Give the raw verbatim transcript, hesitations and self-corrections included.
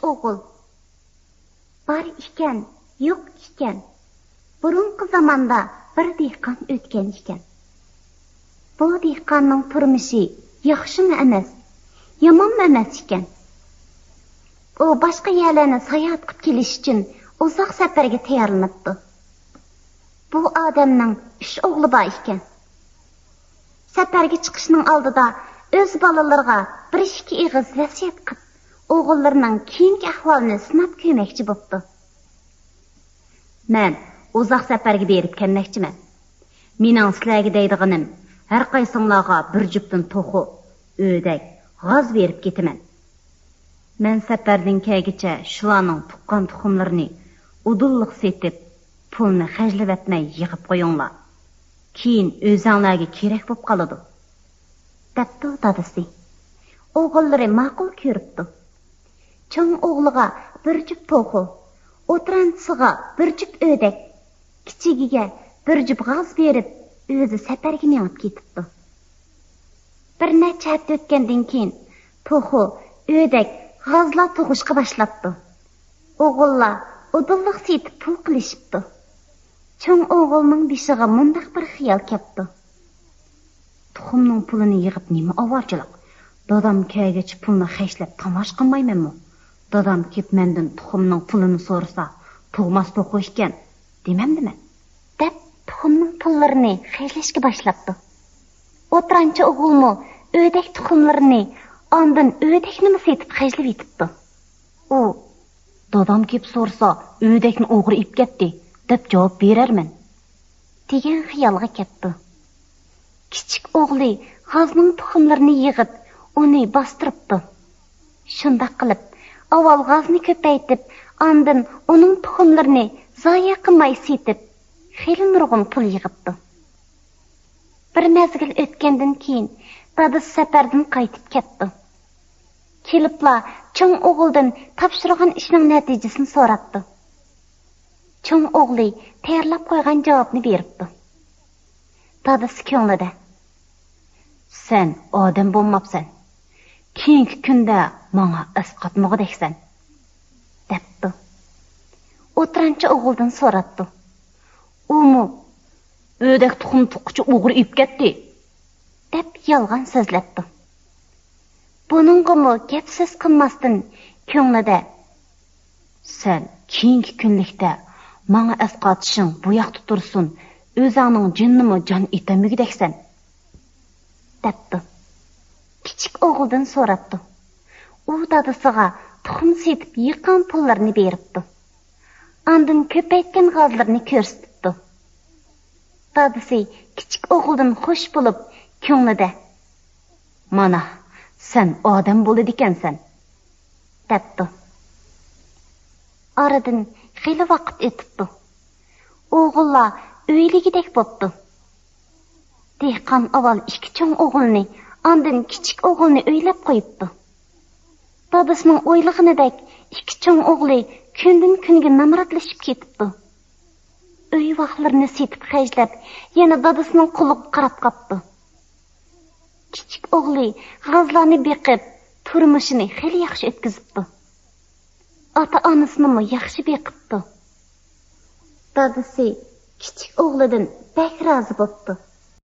ئوغۇل. بار ئىكەن، يوق ئىكەن. بۇرۇنقى زاماندا بىر دېھقان ئۆتكەن ئىكەن. بۇ دېھقاننىڭ تۇرمۇشى ياخشىمۇ ئەمەس، يامانمۇ ئەمەس ئىكەن. ئۇ باشقا يەرلەرنى ساياھەت قىلىپ كېلىش ئۈچۈن ئۇزاق سەپەرگە تەييارلىنىپتۇ. بۇ ئادەمنىڭ ئۈچ ئوغلى بار ئىكەن. سەپەرگە چىقىشنىڭ ئالدىدا ئۆز بالىلىرىغا بىر ئىككى ئېغىز ۋەسىيەت قىلىپ، ئوغۇللىرىنىڭ كېيىنكى ئەھۋالىنى سىناپ كۆرمەكچى بوپتۇ. مەن ئۇزاق سەپەرگە بېرىپ كەلمەكچىمەن. مېنىڭ سىلەرگە دەيدىغىنىم، ھەر قايسىڭلارغا بىر جۈپتىن توخۇ، ئۆدەك، غاز بېرىپ كېتىمەن. مەن سەپەردىن كەلگىچە شۇلارنىڭ تۇغقان تۇخۇملىرىنى ئۇدۇللۇق سېتىپ، پۇلنى خەجلىۋەتمەي يىغىپ قويۇڭلار. كېيىن ئۆزەڭلارگە كېرەك بوپ قالىدۇ، دەپتۇ دادىسى. ئوغۇللىرى ماقۇل كۆرۈپتۇ. چوڭ ئوغلىغا بىر جۈپ توخۇ، ئوتتۇرانچىسىغا بىر جۈپ ئۆدەك، كىچىكىگە بىر جۈپ غاز بېرىپ، ئۆزى سەپەرگە مېڭىپ كېتىپتۇ. بىر نەچچە ھەپتە ئۆتكەندىن كېيىن، توخۇ، ئۆدەك، غازلار تۇغۇشقا باشلاپتۇ. ئوغۇللار ئۇدۇللۇق سېتىپ پۇل قىلىشىپتۇ. چوڭ ئوغۇلنىڭ بېشىغا مۇنداق بىر خىيال كەپتۇ. تۇخۇمنىڭ پۇلىنى يىغىپ نېمە ئاۋارىچىلىق؟ دادام كەلگەچ پۇلنى خەجلەپ تاماشا قىلمايمەنمۇ؟ دادام كېلىپ مەندىن تۇخۇمنىڭ پۇلىنى سورىسا، تۇغماس توخۇ ئىكەن، دېمەمدىمەن؟ دەپ، تۇخۇمنىڭ پۇللىرىنى خەجلەشكە باشلاپتۇ. ئوتتۇرانچى ئوغۇلمۇ ئۆدەك تۇخۇملىرىنى، ئاندىن ئۆدەكنىمۇ سېتىپ خەجلىۋېتىپتۇ. ئۇ، دادام كېلىپ سورىسا، ئۆدەكنى ئوغرى ئېلىپ كەتتى، دەپ جاۋاب بېرەرمەن، دېگەن خىيالغا كەپتۇ. كىچىك ئوغلى غازنىڭ تۇخۇملىرىنى يىغىپ، ئۇنى باستۇرۇپتۇ. شۇنداق قىلىپ، ئاۋۋال غازنى كۆپەيتىپ، ئاندىن ئۇنىڭ تۇخۇملىرىنى زايە قىلماي سېتىپ، خېلى نۇرغۇن پۇل يىغىپتۇ. بىر مەزگىل ئۆتكەندىن كېيىن، دادىسى سەپەردىن قايتىپ كەپتۇ. كېلىپلا چوڭ ئوغلىدىن تاپشۇرغان ئىشنىڭ نەتىجىسىنى سوراپتۇ. چوڭ ئوغلى تەييارلاپ قويغان جاۋابنى بېرىپتۇ. دادىسى كۆڭلىدە، سەن ئادەم بولماپسەن. كېيىنكى كۈندە ماڭا ئەسقاتمىغۇدەكسەن، دەپتۇ. ئوتتۇرانچى ئوغۇلدىن سوراپتۇ. ئۇمۇ، ئۆدەك تۇخۇم تۇغقۇچە ئوغرى ئېلىپ كەتتى، دەپ يالغان سۆزلەپتۇ. بۇنىڭغىمۇ گەپ سۆز قىلماستىن، كۆڭلىدە، سەن كېيىنكى كۈنلۈكتە ماڭا ئەسقاتىشىڭ بۇ ياقتا تۇرسۇن، ئۆزەڭنىڭ جېنىنىمۇ جان ئېتەلمىگۈدەكسەن، دەپتۇ. كىچىك ئوغلىدىن سوراپتۇ. ئۇ دادىسىغا تۇخۇم سېتىپ يىغقان پۇللىرىنى بېرىپتۇ. ئاندىن كۆپەيتكەن غازلىرىنى كۆرسىتىپتۇ. دادىسى كىچىك ئوغلىدىن خوش بولۇپ، كۆڭلىدە، مانا، سەن ئادەم بولىدىكەنسەن، دەپتۇ. ئارىدىن خېلى ۋاقىت ئۆتۈپتۇ. ئوغۇللار ئۆيلىگۈدەك بوپتۇ. دېھقان ئاۋۋال ئىككى چوڭ ئوغۇلنى، ئاندىن كىچىك ئوغۇلنى ئۆيلەپ قويۇپتۇ. دادىسىنىڭ ئويلىغىنىدەك، ئىككى چوڭ ئوغلى كۈندىن-كۈنگە نامراتلىشىپ كېتىپتۇ. ئۆي-ۋاقلىرىنى سېتىپ خەجلەپ، يەنە دادىسىنىڭ قۇلىقىغا قاراپ قاپتۇ. كىچىك ئوغلى غازلارنى بېقىپ، تۇرمۇشىنى خېلى ياخشى ئۆتكۈزۈپتۇ. ئاتا-ئانىسىنىمۇ ياخشى بېقىپتۇ. دادىسى كىچىك ئوغلىدىن بەك رازى بوپتۇ.